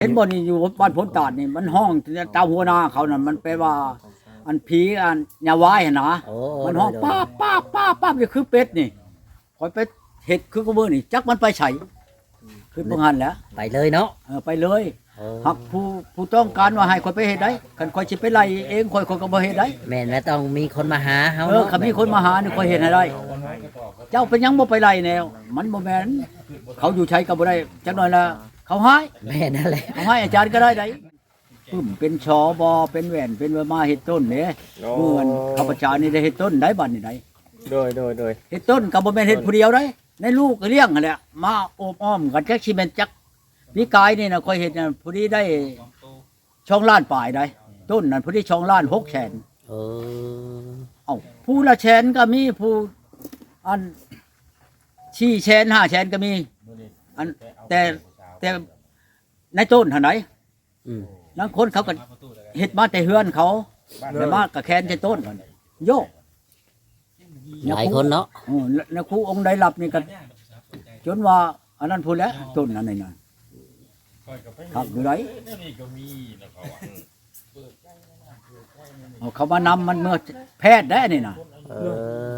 ເຫັນບໍ່ນີ້ ຢູ່ບ້ານໂພນຕາດນີ້ ມັນຮ້ອງຕາມຫົວໜ້າເຂົານັ້ນ ມັນແປວ່າ ອັນ ຜີອັນຍາວາຍຫັ້ນນະ ໂອ້ ມັນຮ້ອງ ໂດຍໆ ປາບ ປາບ ປາບ ປາບ ນີ້ຄືເປັດນີ້ ຂ້ອຍໄປເຮັດຄືກັບມື້ນີ້ ຈັກມັນໄປໃສ ຄືເບິ່ງຫັ້ນແຫຼະ ໄປເລີຍເນາະ ເອີ ໄປເລີຍ ໂອ້ ຫາກຜູ້ ຜູ້ຕ້ອງການວ່າໃຫ້ຂ້ອຍໄປເຮັດໄດ໋ ຄັນຂ້ອຍຊິໄປໄລ່ເອງ ຂ້ອຍ ຂ້ອຍກໍບໍ່ເຮັດໄດ໋ ແມ່ນ ແລ້ວຕ້ອງມີຄົນມາຫາເຮົາ ເອີ ເນາະ ຄັນມີຄົນມາຫານີ້ ຂ້ອຍເຮັດໃຫ້ໄດ້ ເຈົ້າເປັນຫຍັງບໍ່ໄປໄລ່ແນວ ມັນບໍ່ແມ່ນ ເຂົາຢູ່ໃສກໍບໍ່ໄດ້ ຈັກໜ້ອຍລະເຂົາຮ້າຍ ແມ່ນນັ້ນແຫຼະ ເຂົາຮ້າຍອາຈານກໍໄດ້ໄດ໋ ປຶ້ມເປັນສໍບໍ ເປັນແຫວນ ເປັນວ່າມາເຮັດຕົ້ນເດ້ ໂອ້ ເມື່ອອັນຂ້າພະເຈົ້ານີ້ໄດ້ເຮັດຕົ້ນໄດ໋ ບັດນີ້ໄດ໋ ໂດຍ ໂດຍ ໂດຍ ເຮັດຕົ້ນກໍບໍ່ແມ່ນເຮັດຜູ້ດຽວໄດ໋ ໃນລູກກໍລ້ຽງຫັ້ນແຫຼະ ມາໂອບອ້ອມກັນ ຈັກຊິແມ່ນຈັກ ປີກາຍນີ້ນະ ຂ້ອຍເຮັດນະ ພໍດີໄດ້ສອງລ້ານປາຍໄດ໋ ຕົ້ນນັ້ນພໍດີສອງລ້ານຫົກແສນ ເອີ ເອົ້າ ຜູ້ລະແສນກໍມີ ຜູ້ອັນສີ່ແສນຫ້າແສນກໍມີ ອັນ ແຕ່ ແຕ່ໃນຕົ້ນຫັ້ນໃດ໋ ອືມ ລາງຄົນເຂົາກໍເຮັດມາແຕ່ເຮືອນເຂົາ ແລ້ວມາກໍແຂນໃສ່ຕົ້ນ ໂຍກ ຫຼາຍຄົນເນາະ ເອີ ແລ້ວ ແລ້ວຄູອົງໃດຮັບນີ້ກໍຈົນວ່າອັນນັ້ນພຸ້ນແຫຼະ ຕົ້ນອັນນີ້ນະ ຄັກຢູ່ໃດ໋ ເອົາເຂົາມານຳ ມັນເມືອແພດໄດ໋ອັນນີ້ນະ ເອີ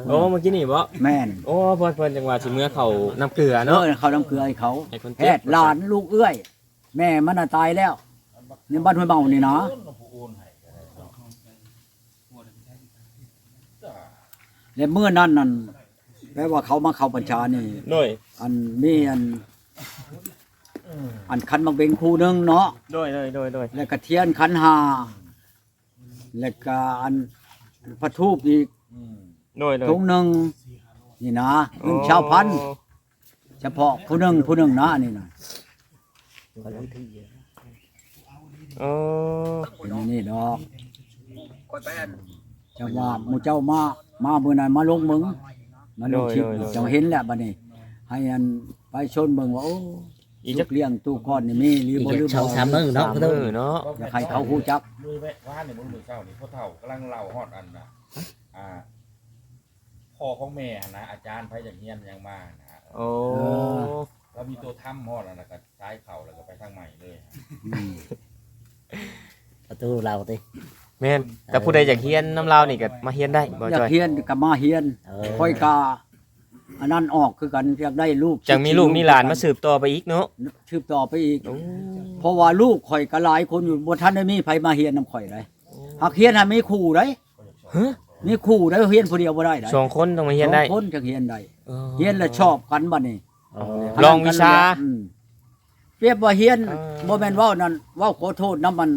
ໂອ້ ມື້ກີ້ນີ້ບໍ? ແມ່ນ ໂອ້ ເພິ່ນ ເພິ່ນຈັ່ງວ່າຊິເມືອເຂົ້ານ້ຳເກືອເນາະ ເອີ ເຂົ້ານ້ຳເກືອໃຫ້ເຂົາ ໃຫ້ຄົນເຈັບ ແພດຫຼານລູກເອື້ອຍ ແມ່ມັນນະຕາຍແລ້ວ ໃນບ້ານຫ້ວຍເມົານີ້ນະ ແລະ ມື້ນັ້ນນັ້ນ ແປວ່າເຂົາມາເຂົ້າພັນສານີ້ ໂດຍ ອັນ ມີອັນ ອັນຂັນໝາກເບັງຄູ່ໜຶ່ງເນາະ ໂດຍ ໂດຍ ໂດຍ ໂດຍ ແລ້ວກະທຽນຂັນຫ້າ ແລ້ວກະອັນ ພະທູບອີກ ໂດຍ ໂດຍ ຖົງໜຶ່ງ ນີ້ນະ ເງິນຊາວພັນ ໂອ້ ສະເພາະຜູ້ໜຶ່ງ ຜູ້ໜຶ່ງນະ ອັນນີ້ນະ ເອີ ເປັນອັນນີ້ດອກ ຈັ່ງວ່າໝູ່ເຈົ້າມາ ມາມື້ນັ້ນ ມາລົງເບິ່ງ ມາລົງຄລິບ ໂດຍ ໂດຍ ເຈົ້າເຫັນແລ້ວບັດນີ້ ໃຫ້ອັນປະຊາຊົນເບິ່ງວ່າ ໂອ້ ລູກລ້ຽງຕູ້ກ້ອນນີ້ມີຫຼືບໍ່ ຫຼືບໍ່ ສອງສາມມື້ເນາະ ສາມມື້ເນາະ ຢາກໃຫ້ເຂົາຮູ້ຈັກ ມື້ວານນີ້ ມື້ເຊົ້ານີ້ ພໍ່ເຖົ້າກຳລັງເລົ່າຮອດອັນນະ ອ່າ ພໍ່ຂອງແມ່ຫັ້ນນະ ອາຈານ ໃຜຢາກຮຽນຫຍັງມານະ ໂອ້ ເອີ ລາວມີໂຕທຳຮອດ ແລ້ວກໍສາຍເຂົ້າ ແລ້ວກໍໄປທາງໃໝ່ເລີຍ ອືມ ປະຕູລາວຕິ ແມ່ນ ແຕ່ຜູ້ໃດຢາກຮຽນນຳລາວນີ້ກໍມາຮຽນໄດ້ບໍ່ ຢາກຮຽນກໍມາຮຽນ ເອີ ຂ້ອຍກໍອັນນັ້ນອອກຄືກັນ ຢາກໄດ້ລູກ ຈັ່ງມີລູກມີຫຼານມາສືບຕໍ່ໄປອີກເນາະ ສືບຕໍ່ໄປອີກ ໂອ້ ເພາະວ່າລູກຂ້ອຍກໍຫຼາຍຄົນຢູ່ ບໍ່ທັນໄດ້ມີໃຜມາຮຽນນຳຂ້ອຍໃດ໋ ໂອ້ ຫາກຮຽນໃຫ້ມີຄູໃດ໋ ຮະ ມີຄູໄດ້ ຮຽນຜູ້ດຽວບໍ່ໄດ້ໃດ໋ ສອງຄົນຕ້ອງມາຮຽນໄດ້ ສອງຄົນຈັ່ງຮຽນໄດ້ ເອີ ຮຽນແລ້ວຊອບກັນບັດນີ້ ອໍ ລອງວິຊາ ອືມ ປຽບວ່າຮຽນ ເອີ ບໍ່ແມ່ນເວົ້ານັ້ນ ເວົ້າຂໍໂທດນຳອັນ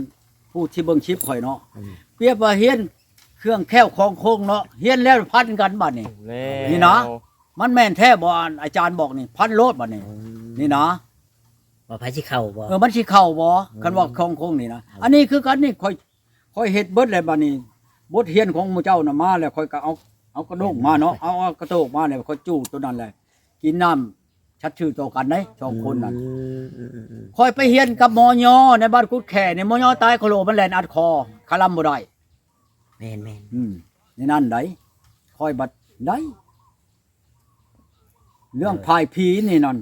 ຜູ້ທີ່ເບິ່ງຄລິບຂ້ອຍເນາະ ອືມ ປຽບວ່າຮຽນເຄື່ອງແຄ້ວຂອງຄົງເນາະ ຮຽນແລ້ວພັນກັນບັດນີ້ ແລ້ວ ນີ້ນະ ມັນແມ່ນແທ້ບໍ່ ອັນອາຈານບອກນີ້ ພັນໂລດບັດນີ້ ອືມ ນີ້ນະ ວ່າໃຜຊິເຂົ້າບໍ່ ເອີ ມັນຊິເຂົ້າບໍ່ ອືມ ຄັນວ່າຂອງຄົງນີ້ນະ ອືມ ອັນນີ້ຄືກັນນີ້ ຂ້ອຍ ຂ້ອຍເຮັດເບິດແລ້ວບັດນີ້ ບົດຮຽນຂອງໝູ່ເຈົ້ານະມາແລ້ວ ຂ້ອຍກໍເອົາ ເອົາກະໂດກມາເນາະ ເອົາ ເອົາກະໂດກມາແລ້ວ ຂ້ອຍຈູດໂຕນັ້ນແຫຼະ ກິນນ້ຳສັດຊື່ຕໍ່ກັນເດ້ ສອງຄົນນັ້ນ ອືມ ຂ້ອຍໄປຮຽນກັບໝໍຍໍໃນບ້ານກຸດແຂ້ນີ້ ໝໍຍໍຕາຍໂຄໂລ ມັນແລ່ນອັດຄໍ ຄະລຳບໍ່ໄດ້ ແມ່ນໆ ອືມ ໃນນັ້ນໃດ ຂ້ອຍບັດໄດ້ ເລື່ອງ ເອີ ພາຍຜີນີ້ນັ້ນ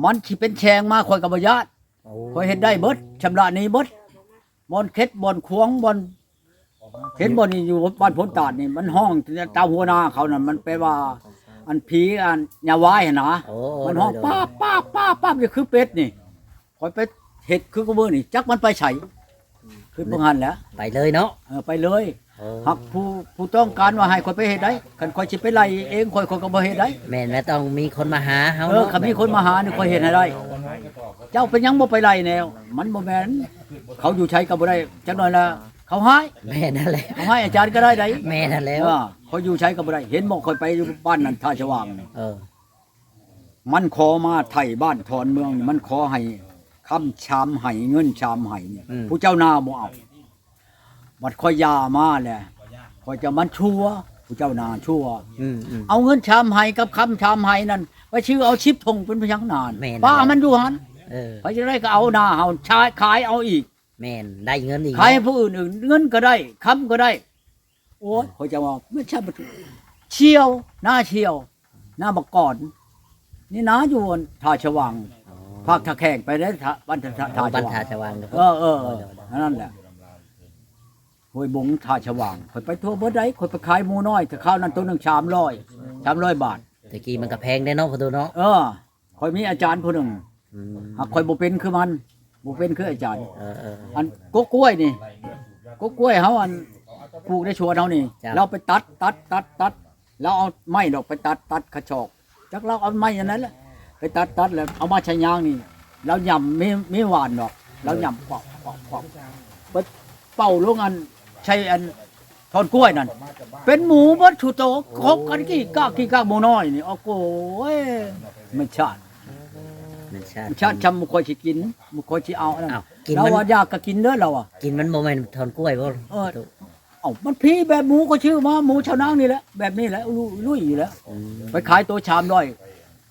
ມັນຊິເປັນແສງມາ ຂ້ອຍກໍບໍ່ຢ້ານ ໂອ້ ຂ້ອຍເຮັດໄດ້ເບິດ ຊຳລະໜີເບິດ ບ່ອນເຂັດ ບ່ອນຂວາງ ບ່ອນ ເຫັນບໍ່ນີ້ ຢູ່ບ້ານໂພນຕາດນີ້ ມັນຮ້ອງຕາມຫົວໜ້າເຂົານັ້ນ ມັນແປວ່າ ອັນ ຜີອັນຍາວາຍຫັ້ນນະ ໂອ້ ມັນຮ້ອງ ໂດຍໆ ປາບ ປາບ ປາບ ປາບ ນີ້ຄືເປັດນີ້ ຂ້ອຍໄປເຮັດຄືກັບມື້ນີ້ ຈັກມັນໄປໃສ ຄືເບິ່ງຫັ້ນແຫຼະ ໄປເລີຍເນາະ ເອີ ໄປເລີຍ ເອີ ຫາກຜູ້ ຜູ້ຕ້ອງການວ່າໃຫ້ຂ້ອຍໄປເຮັດໄດ໋ ຄັນຂ້ອຍຊິໄປໄລ່ເອງ ຂ້ອຍ ຂ້ອຍກໍບໍ່ເຮັດໄດ໋ ແມ່ນ ແລ້ວຕ້ອງມີຄົນມາຫາເຮົາ ເອີ ເນາະ ຄັນມີຄົນມາຫານີ້ ຂ້ອຍເຮັດໃຫ້ໄດ້ ເຈົ້າເປັນຫຍັງບໍ່ໄປໄລ່ແນວ ມັນບໍ່ແມ່ນ ເຂົາຢູ່ໃສກໍບໍ່ໄດ້ ຈັກໜ້ອຍລະເຂົາຮ້າຍ ແມ່ນນັ້ນແຫຼະ ເຂົາຮ້າຍອາຈານກໍໄດ້ໃດ໋ ແມ່ນນັ້ນແຫຼະ ເອີ ຂ້ອຍຢູ່ໃສກໍບໍ່ໄດ້ ເຫັນບໍ່ ຂ້ອຍໄປຢູ່ບ້ານນັ້ນ ທ່າສະຫວ່າງ ເອີ ມັນຂໍມາໄຖ່ບ້ານຖອນເມືອງ ມັນຂໍໃຫ້ຄຳຊາມໄຮ່ ເງິນຊາມໄຮ່ນີ້ ອືມ ຜູ້ເຈົ້ານາບໍ່ເອົາ ບັດຂ້ອຍຢ່າມາແລ້ວ ຂ້ອຍຈະມັນຊົ່ວ ຜູ້ເຈົ້ານາຊົ່ວ ອືມໆ ເອົາເງິນຊາມໄຮ່ກັບຄຳຊາມໄຮ່ນັ້ນ ໄປຊື້ເອົາສິບຖົງເປັນພະຍັງນານ ແມ່ນ ປະມັນຢູ່ຫັ້ນ ເອີ ໃຜຈະໄດ້ກໍເອົານາເຮົາ ຂາຍ ຂາຍເອົາອີກ ແມ່ນ ໄດ້ເງິນອີກ ຂາຍໃຫ້ຜູ້ອື່ນອີກ ເງິນກໍໄດ້ ຄຳກໍໄດ້ ໂອ້ຍ ຂ້ອຍຈະວ່າ ແມ່ນຊະ ຊ່ຽວ ນາຊ່ຽວ ນາບັກກອນ ນີ້ນາຢູ່ທ່າສະຫວ່າງ ອໍ ພາກທ່າແຂກໄປເດ້ ທ່າ ບ້ານທ່າ ທ່າ ໂອ້ ບ້ານທ່າສະຫວ່າງ ເອີ ເອີ ເອີ ອັນນັ້ນແຫຼະ ຫ້ວຍບົງ ທ່າສະຫວ່າງ ຂ້ອຍໄປທົ່ວເບິດໃດ ຂ້ອຍໄປຂາຍໝູນ້ອຍ ແຕ່ຄາວນັ້ນໂຕໜຶ່ງສາມຮ້ອຍ ສາມຮ້ອຍບາດ ແຕ່ກີ້ມັນກໍແພງເດ້ເນາະ ພໍ່ຕູ້ເນາະ ເອີ ຂ້ອຍມີອາຈານຜູ້ໜຶ່ງ ອືມ ຫາກຂ້ອຍບໍ່ເປັນຄືມັນ ບໍ່ເປັນຄືອາຈານ ເອີໆໆ ອັນກົກກ້ວຍນີ້ ກົກກ້ວຍເຮົາ ອັນ ປູກໃນສວນເຮົານີ້ ເຈົ້າ ລາວໄປຕັດ ຕັດ ຕັດ ຕັດ ລາວເອົາໄມ້ດອກໄປຕັດ ຕັດຂະຊອກ ຈັກລາວເອົາໄມ້ອັນນັ້ນແຫຼະ ໄປຕັດ ຕັດ ແລ້ວເອົາມາໃສ່ຍາງນີ້ ລາວຫຍ້ຳ ມີ ມີຫວ່ານດອກ ລາວຫຍ້ຳ ຄວັບ ຄວັບ ຄວັບ ໄປເປົ່າລົງອັນ ໃສ່ອັນ ທ່ອນກ້ວຍນັ້ນ ເປັນໝູເບິດສູ່ໂຕ ກົກກັນກີ້ກາກກີ້ກາກ ໝູນ້ອຍນີ້ ໂອ້ໂຫຍ ມັນຊາດ ມັນຊາດ ມັນຊາດ ຊ່ຳໝູຂ້ອຍຊິກິນ ໝູຂ້ອຍຊິເອົາອັນນັ້ນ ອ້າວ ກິນ ລາວ ມັນວ່າຢາກກໍກິນເດີ ລາວວ່າ ກິນມັນບໍ່ແມ່ນທ່ອນກ້ວຍບໍ່? ເອີ ເອົ້າ ມັນພີແບບໝູຂ້ອຍຊື້ມາ ໝູຊາວນາງນີ້ແຫຼະ ແບບນີ້ແຫຼະ ລຸ ລຸຍຢູ່ແລ້ວ ອືມ ໄປຂາຍໂຕສາມຮ້ອຍ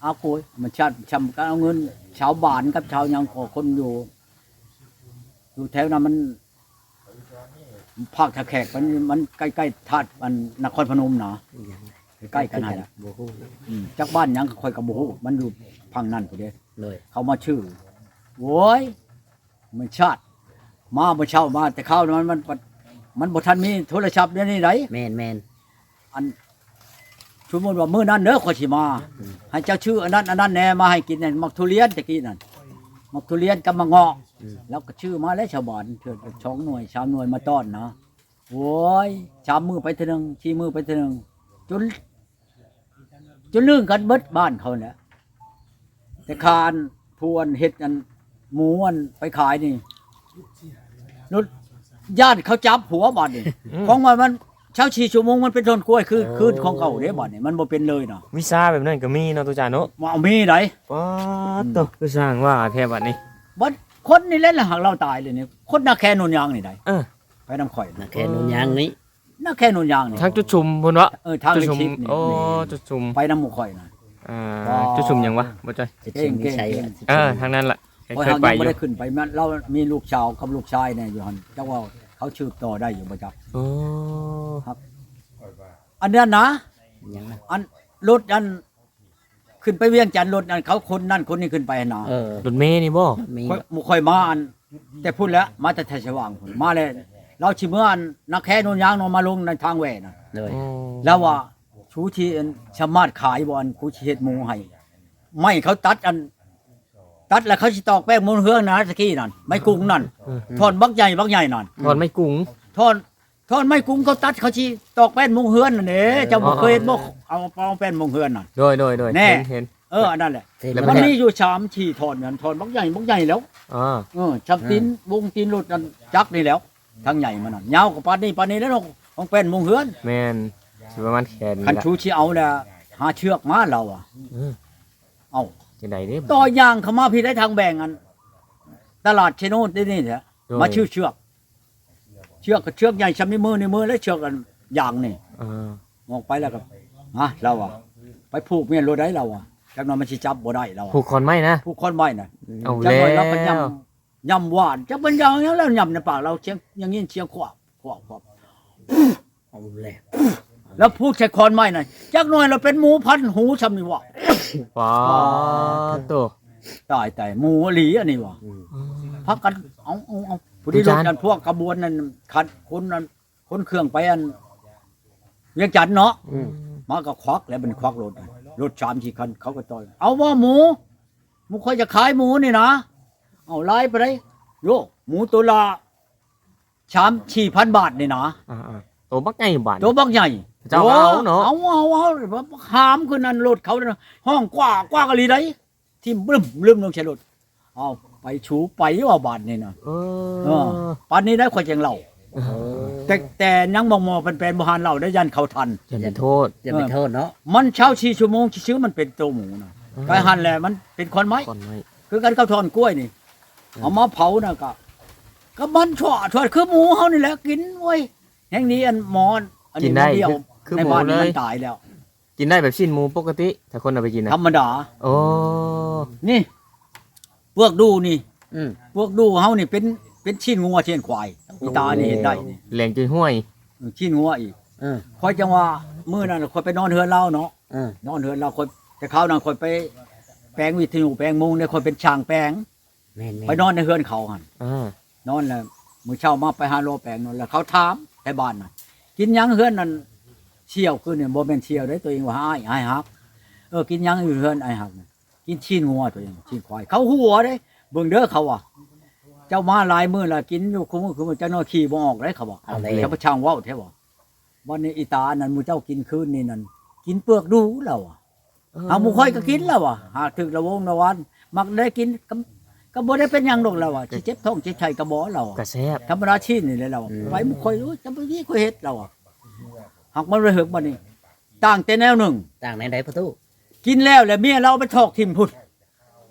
ອ້າວ ໂກຍ ມັນຊາດ ຊ່ຳກັນເອົາເງິນຊາວບ້ານກັບຊາວຫຍັງ ກໍຄົນຢູ່ ຢູ່ແຖວນັ້ນມັນ ພາກທ່າແຂກມັນ ມັນໃກ້ໆທາດອັນນະຄອນພະນົມນະ ໃກ້ໆກັນຫັ້ນແຫຼະ ບໍ່ຮູ້ ອືມ ຈັກບ້ານຫຍັງຂ້ອຍກໍບໍ່ຮູ້ ມັນຢູ່ຝັ່ງນັ້ນພຸ້ນເດ້ ໂດຍ ເຂົາມາຊື້ ໂອ້ຍ ມັນຊາດ ມາມື້ເຊົ້າມາ ແຕ່ຄາວນັ້ນມັນ ມັນ ມັນບໍ່ທັນມີໂທລະສັບແນວນີ້ໃດ ແມ່ນໆ ອັນ ສົມມຸດວ່າມື້ນັ້ນເດີ ຂ້ອຍຊິມາ ອືມ ໃຫ້ເຈົ້າຊື້ອັນນັ້ນອັນນັ້ນແດ່ມາໃຫ້ກິນ ໝາກທຸລຽນຕະກີ້ນັ້ນ ໝາກທຸລຽນກັບໝາກເງາະ ອືມ ລາວກໍຊື້ມາແລ້ວຊາວບ້ານ ເທື່ອສອງໜ່ວຍສາມໜ່ວຍມາຕ້ອນນະ ໂອ້ຍ ສາມມື້ໄປເທື່ອໜຶ່ງ ສີ່ມື້ໄປເທື່ອໜຶ່ງ ຈົນ ຈົນລຶ້ງກັນເບິດບ້ານເຂົາແຫຼະ ແຕ່ຄານຜູ້ອັນເຮັດອັນໝູອັນໄປຂາຍນີ້ ລົດ ຢ້ານເຂົາຈັບຫົວບາດນີ້ ອືມ ຂອງວ່າມັນຊາວສີ່ຊົ່ວໂມງ ມັນເປັນທ່ອນກ້ວຍຄື ໂອ້ ຄືນຂອງເກົ່າເດ້ ບາດນີ້ມັນບໍ່ເປັນເລີຍນະ ວິຊາແບບນັ້ນກໍມີເນາະ ຕຸຈານເນາະ ວ່າມີໃດ ປາດໂທ້ ອືມ ຄືຊ່າງວ່າແທ້ບາດນີ້ ບັດຄົນນີ້ແຫຼະ ລະຫາກລາວຕາຍເລີຍນີ້ ຄົນນາແຄໂນນຍາງນີ້ໃດ ເອີ ໄປນຳຂ້ອຍນະ ນາແຄໂນນຍາງນີ້ ນາແຄໂນນຍາງນີ້ ທາງຈຸດຊຸມພຸ້ນເນາະ ເອີ ທາງ ຈຸດຊຸມ ເລກສິບນີ້ ໂອ້ ຈຸດຊຸມ ໄປນຳໝູ່ຂ້ອຍນະ ອ່າ ອໍ ຈຸດຊຸມຫຍັງວະ ບໍ່ຈ້ອຍ ຈຸດຊຸມວິໄຊ ເກັ່ງໆ ເອີ ທາງນັ້ນລະ ຂ້ອຍຫາກຍັງບໍ່ໄດ້ຂຶ້ນໄປ ມັນ ລາວມີລູກສາວກັບລູກຊາຍແດ່ຢູ່ຫັ້ນ ຈັກວ່າເຂົາສືບຕໍ່ໄດ້ຢູ່ບໍ່ຈັກ ໂອ້ ຄັບ ອັນນັ້ນນະ ຫຍັງນະ ອັນລົດອັນ ຂຶ້ນໄປວຽງຈັນ ລົດອັນເຂົາຂົນນັ້ນຂົນນີ້ຂຶ້ນໄປຫັ້ນນະ ເອີ ລົດເມນີ້ບໍ່? ມີ ຂ້ອຍ ໝູ່ຂ້ອຍມາອັນ ແຕ່ພຸ້ນແຫຼະ ມາແຕ່ໄທສະຫວ່າງພຸ້ນ ມາແລ້ວ ລາວຊິເມືອອັນນາແຄໂນນຍາງເນາະ ມາລົງໃນທາງແຫວ່ນະ ໂດຍ ໂອ້ ລາວວ່າ ຊູຊິອັນສາມາດຂາຍບໍ່ ອັນກູຊິເຮັດໝູໃຫ້ ໄມ້ເຂົາຕັດອັນ ຕັດແລ້ວເຂົາຊິຕອກແປ້ງໝູເຮືອນນະ ຕະກີ້ນັ້ນ ໄມ້ກຸງນັ້ນ ເອີ ທ່ອນບັກໃຫຍ່ ບັກໃຫຍ່ນັ້ນ ທ່ອນໄມ້ກຸງ ທ່ອນ ທ່ອນໄມ້ກຸງເຂົາຕັດ ເຂົາຊິຕອກແປ້ນມຸງເຮືອນນັ້ນເດ້ ເຈົ້າບໍ່ເຄີຍເຫັນບໍ່? ເອົາ ເອົາແປ້ນມຸງເຮືອນນັ້ນ ໂດຍ ໂດຍ ໂດຍ ແນ່ ເຫັນ ເຫັນ ເອີ ອັນນັ້ນແຫຼະ ແລ້ວມັນມີຢູ່ສາມສີ່ທ່ອນນັ້ນ ທ່ອນບັກໃຫຍ່ ບັກໃຫຍ່ແລ້ວ ເອີ ເອີ ຊ່ຳຕີນ ເອີ ວົງຕີນລົດອັນຈັກນີ້ແລ້ວ ທັງໃຫຍ່ມັນນັ້ນ ຍາວກໍປານນີ້ ປານນີ້ແຫຼະເນາະ ຂອງແປ້ນມຸງເຮືອນ ແມ່ນ ຊິປະມານແຂນ ຄັນ ນີ້ລະ ຊູຊິເອົາແລ້ວ ຫາເຊືອກມາ ລາວວ່າ ເອີ ເອົ້າ ຈັ່ງໃດເດ້ ຕໍ່ຍ່າງເຂົ້າມາພີ້ໄດ້ທາງແບ່ງອັນ ຕະຫຼາດເຊໂນດນີ້ແຫຼະ ໂດຍ ມາຊື້ເຊືອກ ເຊືອກກໍເຊືອກໃຫຍ່ຊ່ຳນິ້ວມື ນິ້ວມື ແລະເຊືອກອັນຢາງນີ້ ເອີ ອອກໄປແລ້ວກໍ ຮະ ລາວວ່າ ໄປຜູກແມ່ນໂລດໃດ ລາວວ່າ ຈັກໜ່ອຍມັນຊິຈັບບໍ່ໄດ້ ລາວວ່າ ຜູກຂອນໄມ້ນະ ຜູກຂອນໄມ້ນະ ອືມ ເອົາ ຈັກໜ່ອຍລາວກໍ ແລ້ວ ຍ່ຳ ຫຍ້ຳຫວານ ຈັກເປັນຫຍັງແລ້ວຫຍ້ຳໃນປາກລາວ ສຽງ ຍັງຍິນສຽງຂວບ ຂວບ ຂວບ ເອົາແລ້ວ ແລ້ວພູດໃສ່ຂອນໄມ້ນັ້ນ ຈັກໜ່ອຍລະເປັນໝູພັນຫູຊ່ຳນີ້ວະ ປາດໂທ້ ຕາຍ ຕາຍ ໝູອີ່ຫຼີອັນນີ້ວະ ອືມ ພາກັນ ເອົາ ເອົາ ເອົາ ຜູ້ນີ້ລົດ ອາຈານ ອັນພວກຂະບວນນັ້ນ ຄັນຄົນນັ້ນ ຂົນເຄື່ອງໄປອັນ ວຽງຈັນເນາະ ອືມ ມາກໍຄວັກແລ້ວ ມັນຄວັກລົດ ລົດສາມສີ່ຄັນ ເຂົາກໍຕໍ່ ເອົາບໍ່ໝູ ໝູຂ້ອຍຈະຂາຍໝູນີ້ນະ ເອົາຫຼາຍປານໃດ ໂຢ ໝູໂຕລະ ສາມສີ່ພັນບາດນີ້ນະ ອ່າໆ ໂຕບັກໃຫຍ່ບາດ ໂຕບັກໃຫຍ່ ເຂົາເຈົ້າກໍເອົາເນາະ ເອົາ ເອົາ ເອົາ ຫາມຂຶ້ນອັນລົດເຂົານະ ຮ້ອງກວ້າກວ້າກະລີໃດ ຖິ້ມບຶ້ມບຶ້ມລົງໃສ່ລົດ ເອົາ ໄປຊູໄປວ່າບາດນີ້ນະ ເອີ ເອີ ປານນີ້ໄດ໋ຂ້ອຍຈັ່ງເລົ່າ ເອີ ແຕ່ ແຕ່ຍັງໝໍໆແປນໆບໍ່ຫັນເລົ່າໄດ້ ຢ້ານເຂົາທັນ ຢ່າໄປໂທດ ຢ່າໄປໂທດເນາະ ມັນຊາວສີ່ຊົ່ວໂມງຊື່ໆ ມັນເປັນໂຕໝູນະ ເອີ ໄປຫັ້ນແຫຼະ ມັນເປັນຂອນໄມ້ ຂອນໄມ້ ຄືກັນກັບທ່ອນກ້ວຍນີ້ ເອີ ເອົາມາເຜົານະ ກະ ກະມັນຊົ່ວ ຊົ່ວ ຄືໝູເຮົານີ້ແຫຼະ ກິນ ໂອ້ຍ ແຮ່ງດີອັນໝໍ ອັນນີ້ ກິນໄດ້ ມັນດຽວ ຄື ຄື ໃນ ໝູ ບ້ານນີ້ ເລີຍ ມັນຕາຍແລ້ວ ກິນໄດ້ແບບຊີ້ນໝູປົກກະຕິ ຖ້າຄົນເອົາໄປກິນນະ ທຳມະດາ ໂອ້ ນີ້ ປວກດູນີ້ ອືມ ປວກດູເຮົານີ້ເປັນ ເປັນຊີ້ນງົວຊີ້ນຄວາຍ ອີຕານີ້ເຮັດໄດ້ນີ້ ແຫຼງຈຸຍຫ້ວຍ ເອີ ຊີ້ນງົວອີກ ເອີ ຂ້ອຍຈັ່ງວ່າ ມື້ນັ້ນຂ້ອຍໄປນອນເຮືອນລາວເນາະ ເອີ ນອນເຮືອນລາວ ຂ້ອຍ ແຕ່ຄາວນັ້ນຂ້ອຍໄປ ປງວິທະຍຸ ແປງມຸງເດ້ ຂ້ອຍເປັນຊ່າງແປງ. ແມ່ນໆ ໄປນອນໃນເຮືອນເຂົາຫັ້ນ. ອ່າ ນອນແລ້ວ ມື້ເຊົ້າມາໄປຫາລໍແປງນອນ ແລ້ວເຂົາຖາມແຖວບ້ານນະ ກິນຫຍັງເຮືອນນັ້ນສ່ຽວ? ຄືນີ້ບໍ່ແມ່ນສ່ຽວເດ້ ຕົວເອງວ່າອ້າຍ ອ້າຍຮັກ. ເອີ ກິນຫຍັງຢູ່ເຮືອນອ້າຍຮັກນະ? ກິນຊີ້ນງົວ ຕົວເອງຊີ້ນຄວາຍ. ເຂົາຫົວເດ້ ເບິ່ງເດີ ເຂົາວ່າ ເຈົ້າມາຫຼາຍມື້ລະ ກິນຢູ່ຄູ່ມື້ຄືມື້ ຈັກໜ້ອຍຂີ່ບໍ່ອອກເດ້ ເຂົາວ່າ. ເອົາແລ້ວ ເຈົ້າໄປຊ່າງເວົ້າແທ້ບໍ່? ວັນນີ້ອີຕາອັນນັ້ນ ໝູ່ເຈົ້າກິນຄືນນີ້ນັ້ນ ກິນເປືອກດູ ລາວວ່າ. ເອີ ເຮົາໝູ່ຂ້ອຍກໍກິນ ລາວວ່າ. ຫາກຖືກລະວົງລະວານ ມັກໄດ້ກິນ ກໍ ກໍບໍ່ໄດ້ເປັນຫຍັງດອກ ລາວວ່າ. ຊິເຈັບທ້ອງເຈັບໄສ້ກໍບໍ່ ລາວວ່າ ກໍແຊບ ທຳມະດາຊີ້ນນີ້ແຫຼະ ລາວວ່າ. ອືມ ໄປໝູ່ຂ້ອຍ ໂອ້ຍ ຈະໄປນີ້ຂ້ອຍເຮັດ ລາວວ່າ. ຫາກມັນບໍ່ເຖິງບັດນີ້ ຕ່າງແຕ່ແນວໜຶ່ງ. ຕ່າງແນວໃດພໍ່ຕູ້? ກິນແລ້ວ ແລ້ວເມຍລາວເອົາໄປຖອກຖິ້ມພຸ້ນ.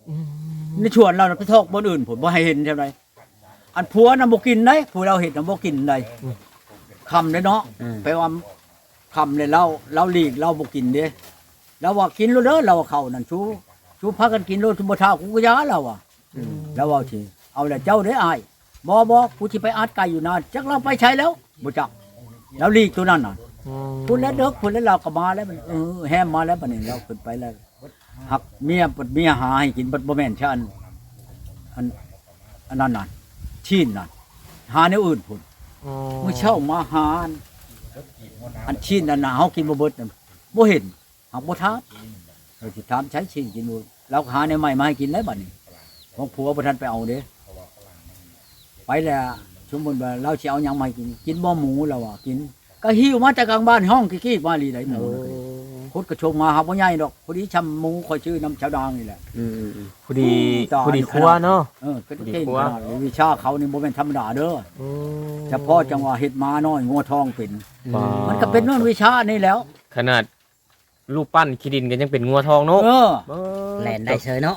ອືມ ໃນສວນລາວນະ ໄປຖອກບ່ອນອື່ນພຸ້ນ ບໍ່ໃຫ້ເຫັນຈັ່ງໃດ. ອັນຜົວນະບໍ່ກິນໃດ ຜູ້ລາວເຮັດນະບໍ່ກິນໃດ. ອືມ ຄ່ຳເດ້ເນາະ. ອືມ ແປວ່າຄ່ຳແລ້ວ ລາວ ລາວຫຼີກ ລາວບໍ່ກິນເດ້. ລາວວ່າ ກິນໂລດເດີ ລາວວ່າ ເຂົ້ານັ້ນ ຊູ ຊູພາກັນກິນໂລດ ບໍ່ຖ້າກູກໍຢ່າ ລາວວ່າ. ອືມ ລາວເວົ້າຊິ ເອົາແລ້ວເຈົ້າເດ້ອ້າຍ. ບໍ່ ບໍ່ ກູຊິໄປອັດໄກ່ຢູ່ນາ. ຈັກລາວໄປໃສແລ້ວ ບໍ່ຈັກ ລາວຫຼີກໂຕນັ້ນນະ. ອືມ ພຸ້ນແຫຼະເດິກ ພຸ້ນແຫຼະ ລາວກໍມາແລ້ວ. ເອີ ແຮມມາແລ້ວ ບັດນີ້ລາວຂຶ້ນໄປແລ້ວ. ຫາກເມຍ ບັດເມຍຫາໃຫ້ກິນ ບັດບໍ່ແມ່ນຊະ ອັນ ອັນ ອັນນັ້ນນະ ຊີ້ນນະ ຫາແນວອື່ນພຸ້ນ. ອໍ ມື້ເຊົ້າມາຫາ ອັນຊີ້ນນັ້ນນະ ເຮົາກິນບໍ່ເບິດນັ້ນ ບໍ່ເຫັນ ຫາກບໍ່ຖາມ. ເຮົາຊິຖາມໃສຊີ້ນກິນບໍ່ ລາວກໍຫາແນວໃໝ່ມາໃຫ້ກິນແລ້ວບັດນີ້. ຂອງຜົວບໍ່ທັນໄປເອົາເດ້. ໄປແລ້ວ ສົມມຸດວ່າລາວຊິເອົາຫຍັງມາໃຫ້ກິນ ກິນບໍ່ໝູ ລາວວ່າ ກິນ ກໍຫິ້ວມາແຕ່ກາງບ້ານ ຮ້ອງກີ້ໆມາລີໃດໝູ. ໂອ້ ຄົດກະຊົງມາຫາບໍ່ໃຫຍ່ດອກ ພໍດີຊ່ຳໝູຂ້ອຍຊື້ນຳຊາວນາງນີ້ແຫຼະ. ອືມໆໆ ພໍດີ ໂອ້ ຕາຍ ພໍດີຄົວເນາະ. ເອີ ເປັນເກັ່ງຂະໜາດ ວິຊາເຂົານີ້ບໍ່ແມ່ນທຳມະດາເດີ. ໂອ້ ສະເພາະຈັ່ງວ່າເຮັດໝານ້ອຍງົວທອງເປັນ. ວ້າ ມັນກໍເປັນຍ້ອນວິຊານີ້ແຫຼ້ວ. ຂະໜາດ ຮູບປັ້ນຂີ້ດິນກໍຍັງເປັນງົວທອງເນາະ. ເອີ ເອີ ແລ່ນໄດ້ເຊີຍເນາະ.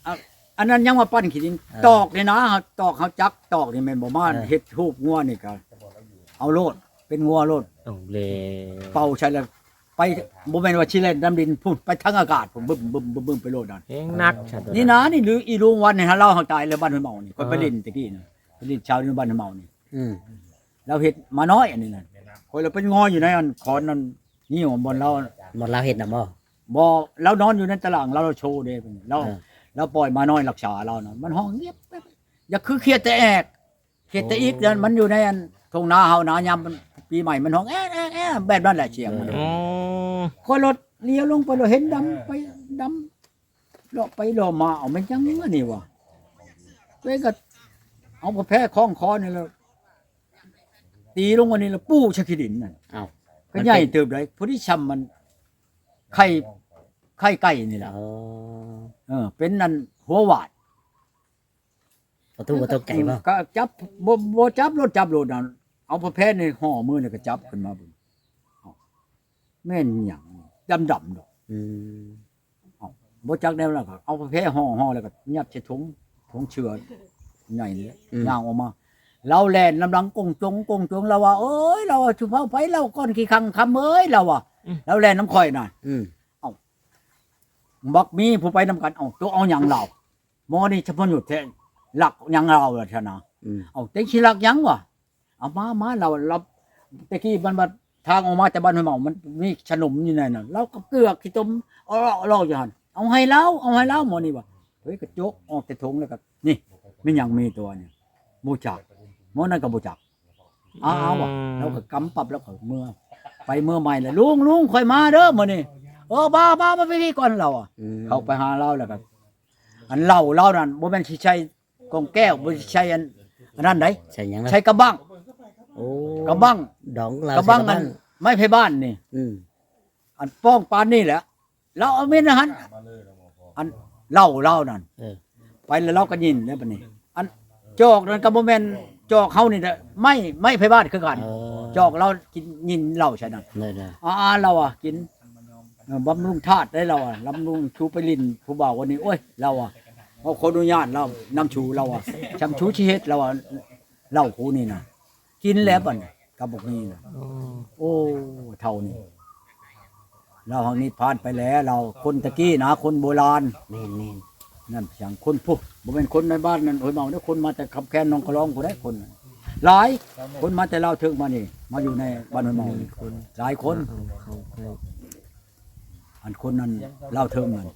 ອາ ອັນນັ້ນຍັງວ່າປັ້ນຂີ້ດິນ. ເອີ ຕອກນີ້ນະ ເຮົາຕອກ ເຮົາຈັກຕອກນີ້ແມ່ນບໍ່? ມາ ເອີ ເຮັດຮູບງົວນີ້ກໍເອົາໂລດ ເປັນງົວໂລດ. ເອົາແລ້ວ ເປົ່າໃສ່ແລ້ວໄປ ບໍ່ແມ່ນວ່າຊິແລ່ນນຳດິນພຸ້ນ ໄປທາງອາກາດພຸ້ນ ບຶ້ມໆໆໄປໂລດນັ້ນ. ແຮງໜັກຊັ້ນ ນີ້ນະ ນີ້ ອີລຸງວັນນີ້ຫາລາວຫາກຕາຍແລ້ວ ບ້ານຫ້ວຍເມົານີ້. ເອີ ຂ້ອຍໄປຫຼິ້ນຕະກີ້ນະ ໄປຫຼິ້ນຊາວຢູ່ບ້ານຫ້ວຍເມົານີ້. ອືມ ລາວເຮັດໝານ້ອຍອັນນີ້ນະ ຂ້ອຍລະໄປງໍຢູ່ໃນອັນຂອນນັ້ນ ນີ້ບໍ່ ບ່ອນລາວ ບ່ອນລາວເຮັດນະບໍ່? ບໍ່ ລາວນອນຢູ່ໃນຕາລ່າງ ລາວໂຊເດ້. ລາວ ເອີ ລາວປ່ອຍໝານ້ອຍລັກສາລາວນະ ມັນຮ້ອງງຽບ ຢ່າຄືຂຽດແຕ່ແອກ ຂຽດແຕ່ອິກ. ໂອ້ ນັ້ນມັນຢູ່ໃນອັນທົ່ງນາເຮົານະ ຍາມປີໃໝ່ມັນຮ້ອງແອກໆໆ ແບບນັ້ນແຫຼະສຽງມັນ. ເອີ ໂອ້ ຂ້ອຍລົດລ້ຽວລົງໄປ ລະເຫັນດຳໄປດຳ ເລາະໄປເລາະມາ ເອົາແມ່ນຫຍັງອັນນີ້ວະ? ເວີຍ ກໍເອົາຜ້າແພຄ້ອງຄໍນີ້ແລ້ວ ຕີລົງອັນນີ້ແລ້ວປູໃສ່ຂີ້ດິນນັ້ນ. ເອົ້າ ກໍໃຫຍ່ເຕີບໃດ໋ ພໍດີຊ່ຳມັນໄຂ່ ໄຂ່ໄກ່ນີ້ແຫຼະ. ອໍ ເອີ ເປັນອັນຫົວຫວາດ. ປະຕູບໍ່ຕົກໃຈບໍ່? ກໍຈັບ ບໍ່ ບໍ່ຈັບໂລດ ຈັບໂລດນັ້ນ ເອົາຜ້າແພນີ້ຫໍ່ມືນີ້ກໍຈັບຂຶ້ນມາເບິ່ງ ເອົ້າ ແມ່ນຫຍັງ ດຳໆດອກ. ອືມ ເອົ້າ ບໍ່ຈັກແນວນັ້ນ ກໍເອົາຜ້າແພຫໍ່ ຫໍ່ແລ້ວກໍຍັດໃສ່ຖົງ ຖົງເສື້ອໃຫຍ່ນີ້ແຫຼະ. ອືມ ຍ່າງອອກມາ ລາວແລ່ນນຳຫຼັງກົງຈົງ ກົງຈົງ ລາວວ່າ ເອີຍ ລາວວ່າ ສຸພາວໄປ ລາວກ່ອນຂີ້ຄັງຄຳເອີຍ ລາວວ່າ. ອືມ ລາວແລ່ນນຳຂ້ອຍນະ. ອືມ ເອົ້າ ບັກມີຜູ້ໄປນຳກັນ ເອົ້າ ໂຕເອົາຫຍັງລາວ? ໝໍນີ້ສະພະຍຸດແທ້ ລັກຫຍັງລາວລະຊັ້ນນະ. ອືມ ເອົ້າ ແຕ່ຊິລັກຫຍັງວະ? ເອົາມາ ມາ ລາວ ລາວ ແຕ່ກີ້ມັນບັດທາງອອກມາແຕ່ບ້ານຫ້ວຍເມົາ ມັນມີຂະໜົມຢູ່ໃນນັ້ນ ລາວກໍເກືອກຂີ້ຕົມເລາະໆຢູ່ຫັ້ນ ເອົາໃຫ້ລາວ ເອົາໃຫ້ລາວ. ໝໍນີ້ວ່າ ເຮີ້ຍ ກະຈົກອອກແຕ່ຖົງແລ້ວກໍ ນີ້ ແມ່ນຫຍັງ ມີຕົວນີ້ ບໍ່ຈັກ ໝໍນັ້ນກໍບໍ່ຈັກ. ອ້າວ ອືມ ວ່າ ລາວກໍກຳປັບ ລາວກໍເມືອ ໄປເມືອໃໝ່ແລ້ວ ລຸງ ລຸງ ຂ້ອຍມາເດີມື້ນີ້. ເອີ ບ່າວ ບ່າວ ມາໄປພີ້ກ່ອນ ລາວວ່າ. ອືມ ເຂົ້າໄປຫາລາວແລ້ວກໍ ອັນເຫຼົ້າລາວນັ້ນ ບໍ່ແມ່ນຊິໃສ່ ກອງແກ້ວ ບໍ່ໃສ່ອັນ ອັນນັ້ນໃດ໋ ໃສ່ຫຍັງລະ? ໃສ່ກະບັງ. ໂອ້ ກະບັງ ດອງລາວ ກະບັງ ໃສ່ກະບັງ ອັນໄມ້ໄຜ່ບ້ານນີ້. ອືມ ອັນປ້ອງປານນີ້ແຫຼະ ລາວເອົາເມັນຫັ້ນ ອັນເຫຼົ້າລາວນັ້ນ. ເອີ ໄປແລ້ວລາວກໍຍິນແລ້ວບັດນີ້ ອັນຈອກນັ້ນກໍບໍ່ແມ່ນຈອກເຮົານີ້ແຫຼະ ໄມ້ ໄມ້ໄຜ່ບ້ານຄືກັນ. ເອີ ຈອກລາວກິນ ຍິນເຫຼົ້າໃສ່ນັ້ນ. ເອີ ອາໆ ລາວວ່າກິນ ເອີ ບຳລຸງທາດໄດ໋ ລາວວ່າ ບຳລຸງ. ຊູໄປຫຼິ້ນຜູ້ບ່າວຄົນນີ້ ໂອ້ຍ ລາວວ່າ ເຮົາຂໍອະນຸຍາດລາວນຳຊູ ລາວວ່າ ຊ່ຳຊູຊິເຮັດ ລາວວ່າ ເຫຼົ້າຄູນີ້ນະ ກິນແລ້ວບັດນີ້ ກັບບັກມີນະ. ໂອ້ ໂອ້ ເຖົ້ານີ້ ລາວຫາກນິບພານໄປແລ້ວ ລາວຄົນຕະກີ້ນະ ຄົນໂບລານ. ແມ່ນໆ ນັ້ນຫຍັງ ຄົນພຸ້ນ ບໍ່ແມ່ນຄົນໃນບ້ານນັ້ນ ຫ້ວຍເມົາເດ້ ຄົນມາແຕ່ຄຳແຄນ ໜອງກະລອງພຸ້ນໃດ໋ ຄົນຫຼາຍ ຄົນມາແຕ່ລາວເທິງມານີ້ ມາຢູ່ໃນບ້ານຫ້ວຍເມົານີ້ ຫຼາຍຄົນ. ອັນຄົນນັ້ນລາວເທິງນັ້ນ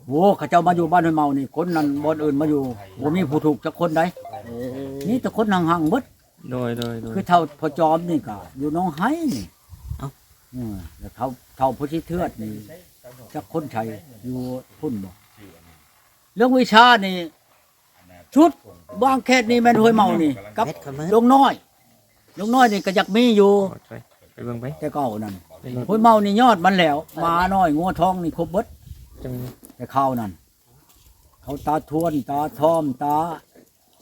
ໂອ້ ເຂົາເຈົ້າມາຢູ່ບ້ານຫ້ວຍເມົານີ້ ຄົນນັ້ນບ່ອນອື່ນມາຢູ່ ບໍ່ມີຜູ້ຖືກຈັກຄົນໃດ ມີແຕ່ຄົນຮັ່ງໆເບິດ. ໂດຍ ໂດຍ ໂດຍ ຄືເຖົ້າພໍ່ຈອມນີ້ກໍຢູ່ໜອງໄຮນີ້ ເອີ ແລ້ວເຖົ້າ ເຖົ້າພໍ່ຊິເທືອດນີ້ ຈັກຄົນໃສ ຢູ່ພຸ້ນບໍ່? ເລື່ອງວິຊານີ້ ຊຸດວາງແຄດນີ້ແມ່ນຫ້ວຍເມົານີ້ ກັບ ແບດເຂົາເໝິດ ດົງນ້ອຍ ດົງນ້ອຍນີ້ກໍຢາກມີຢູ່ ໄປເບິ່ງໄປ ແຕ່ເກົ່ານັ້ນ ໄປເບິ່ງ ຫ້ວຍເມົານີ້ຍອດມັນແລ້ວ ໝານ້ອຍງົວທອງນີ້ຄົບເບິດ ແຕ່ຄາວນັ້ນ ເຂົາຕາທວນ ຕາທອມ ຕາ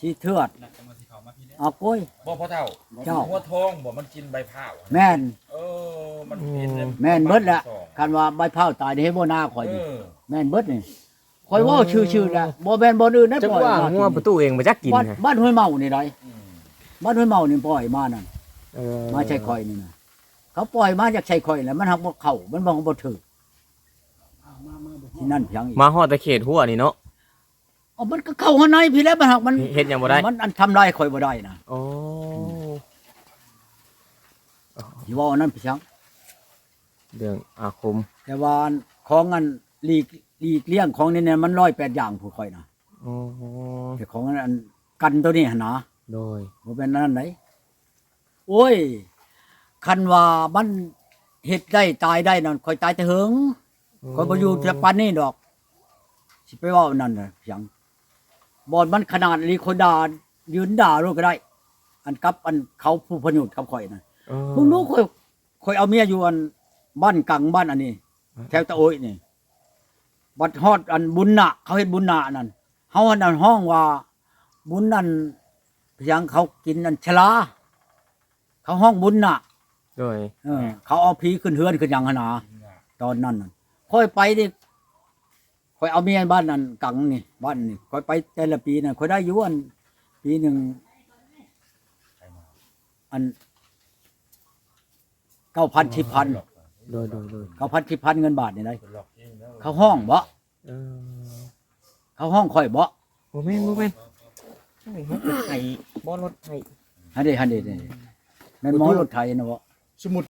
ຊິເທືອດ ອາໂກຍ ບໍ່ພໍ່ເຖົ້າ ເຈົ້າ ງົວທອງບໍ່ ມັນກິນໃບພ້າວ ແມ່ນ ເອີ ມັນເປັນ ອືມ ແມ່ນເບິດແຫຼະ ຄັນວ່າໃບພ້າວຕາຍນີ້ ເຫັນບໍ່ນາຂ້ອຍນີ້ ເອີ ແມ່ນເບິດນີ້ ຂ້ອຍເວົ້າຊື່ໆແຫຼະ ບໍ່ແມ່ນບ່ອນອື່ນໃດ ປ່ອຍມາ ງົວປະຕູເອງບໍ່ຈັກກິນ ບ້ານ ບ້ານຫ້ວຍເມົານີ້ໃດ ອືມ ບ້ານຫ້ວຍເມົານີ້ປ່ອຍມານັ້ນ ເອີ ມາໃສ່ຂ້ອຍນີ້ນະ ເຂົາປ່ອຍມາຈາກໃສ່ຂ້ອຍແຫຼະ ມັນຫາກບໍ່ເຂົ້າ ມັນບໍ່ ບໍ່ຖືກ ທີ່ນັ້ນພຽງອີກ ມາຮອດແຕ່ເຂດຮົ້ວນີ້ເນາະ ເອົາ ມັນກໍເຂົ້າຮອດໃນພີ້ແຫຼະ ມັນຫາກມັນ ເຮັດຫຍັງບໍ່ໄດ້ ມັນອັນທຳລາຍຂ້ອຍບໍ່ໄດ້ນະ ໂອ້ ອືມ ຊິເວົ້າອັນນັ້ນໄປຊັ້ນ ເລື່ອງອາຄົມ ແຕ່ວ່າຂອງອັນຫຼີກ ຫຼີກລ້ຽງຂອງນີ້ນະ ມັນຮ້ອຍແປດຢ່າງຜູ້ຂ້ອຍນະ ໂອ້ ແຕ່ຂອງອັນກັນໂຕນີ້ຫັ້ນນະ ໂດຍ ບໍ່ແມ່ນອັນນັ້ນໃດ ໂອ້ຍ ຄັນວ່າມັນເຮັດໄດ້ຕາຍໄດ້ນັ້ນ ຂ້ອຍຕາຍແຕ່ເຫິງ ອືມ ຂ້ອຍບໍ່ຢູ່ແຕ່ປານນີ້ດອກ ຊິໄປເວົ້າອັນນັ້ນນະ ຫຍັງ ບ່ອນມັນຂະໜາດອີ່ຫຼີ ຂ້ອຍດ່າ ຢືນດ່າໂລດກໍໄດ້ ອັນກັບອັນເຂົາຜູ້ພະໂຫຍດກັບຂ້ອຍນະ ເອີ ເບິ່ງດູ ຂ້ອຍ ຂ້ອຍເອົາເມຍຢູ່ອັນບ້ານກັງ ບ້ານອັນນີ້ ອືມ ແຖວຕະໂອ້ຍນີ້ ບັດຮອດອັນບຸນນະ ເຂົາເຮັດບຸນນະນັ້ນ ເຮົາຫັ້ນ ອັນຮ້ອງວ່າບຸນອັນ ຫຍັງ ເຂົາກິນອັນຊະລາ ເຂົາຮ້ອງບຸນນະ ໂດຍ ເອີ ເຂົາເອົາຜີຂຶ້ນເຮືອນຂຶ້ນຫຍັງຫັ້ນນະ ຕອນນັ້ນນັ້ນ ຂ້ອຍໄປນີ້ ຂ້ອຍເອົາເມຍບ້ານອັນກັງນີ້ ບ້ານນີ້ ຂ້ອຍໄປແຕ່ລະປີນັ້ນ ຂ້ອຍໄດ້ຢູ່ອັນປີໜຶ່ງ ອັນ ເກົ້າພັນ ສິບພັນ ໂດຍ ໂດຍ ໂດຍ ເກົ້າພັນ ສິບພັນ ເງິນບາດນີ້ໃດ ເຂົາຮ້ອງບໍ? ເອີ ເຂົາຮ້ອງຂ້ອຍບໍ? ບໍ່ແມ່ນ ບໍ່ແມ່ນ ໂອ້ຍ ລົດໄຖ ບໍ່ ລົດໄຖ ຫັ້ນເດ ຫັ້ນເດ ແມ່ນໝໍລົດໄຖນະບໍ? ສົມມຸດ